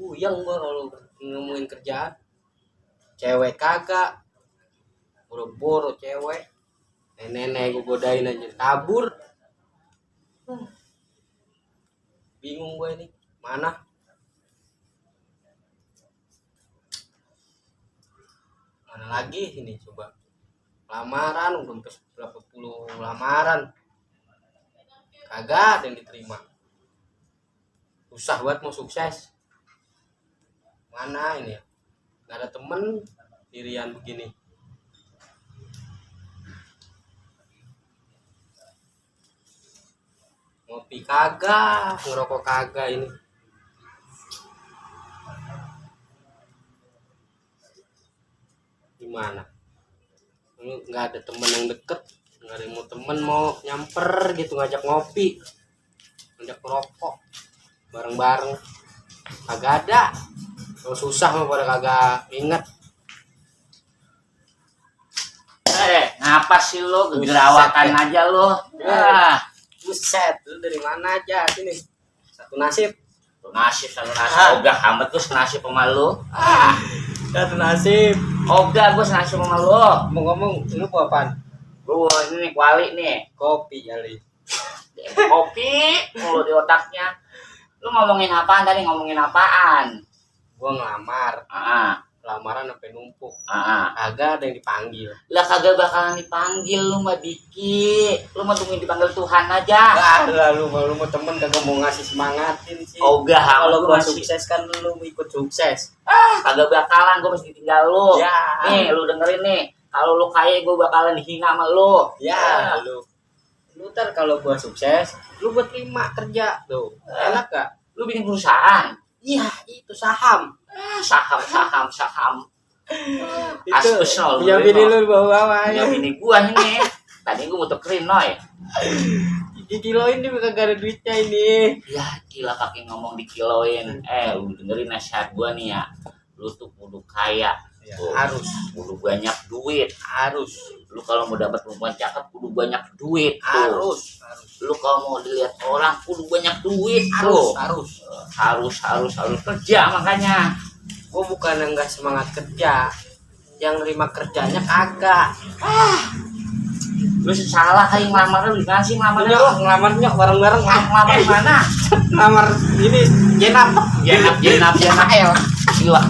puyeng gua kalau ngomongin kerjaan. Cewek kagak, boro-boro cewek. Nenek gua godain aja kabur. Bingung gua ini mana. Mana lagi ini coba. Lamaran udah sampai berapa puluh lamaran. Kagak ada yang diterima. Susah banget mau sukses. Mana ini ya? Gak ada temen dirian begini. Ngopi kagak, ngerokok kagak ini. Gimana? Lu nggak ada temen yang deket, nggak ada yang mau temen mau nyamper gitu ngajak ngopi, ngajak ngerokok bareng-bareng. Kagak ada. Kalau susah mah pada kagak inget. Ngapa sih lo kegerawakan aja lo? Buset, lu dari mana aja sini? Satu nasib. Satu nasib. Ogah amat gue senasib sama lo. Satu nasib. Ogah gue senasib sama lo. Ngomong-ngomong, lu mau apaan? Gue ini nih kuali nih. Kopi kali. Kopi mulu di otaknya. Lu ngomongin apaan tadi? Ngomongin apaan? Gua ngelamar. Lamaran sampai numpuk. Kagak ada yang dipanggil. Lah kagak bakalan dipanggil lu mah Diki. Lu mah tungguin dipanggil Tuhan aja. Lu mau temen kagak mau ngasih semangatin sih. Ogah kalau gua masih sukses kan lu ikut sukses. kagak bakalan gua mesti tinggal lu. Ya. Nih lu dengerin nih. Kalau lu kaya gua bakalan dihina sama lu. Ya, lu ntar kalau gua sukses, lu buat terima kerja tuh. Enak gak? Lu bikin perusahaan. Iya, itu saham. Saham. Itu Asal punya bini lu bawa-bawa ya. ya. Bini gua ini. Tadi gua mau tukerin noy. Dikiloin dia kagak ada duitnya ini. Ya gila pakai ngomong dikiloin. Lu dengerin nasihat gua nih ya. Lu tuh kudu kaya. Harus. Kudu banyak duit. Harus. Lu kalau mau dapat perempuan cakep kudu banyak duit. Harus. Lu kalau mau dilihat orang kudu banyak duit. Harus kerja makanya. Gua bukan yang nggak semangat kerja, yang nerima kerjanya kagak. Lu salah kali ngelamar lu gimana sih ngelamarnya lu? Ngelamarnya bareng-bareng. Ngelamar mana? Ngelamar ini jenap. Jenap. Gila.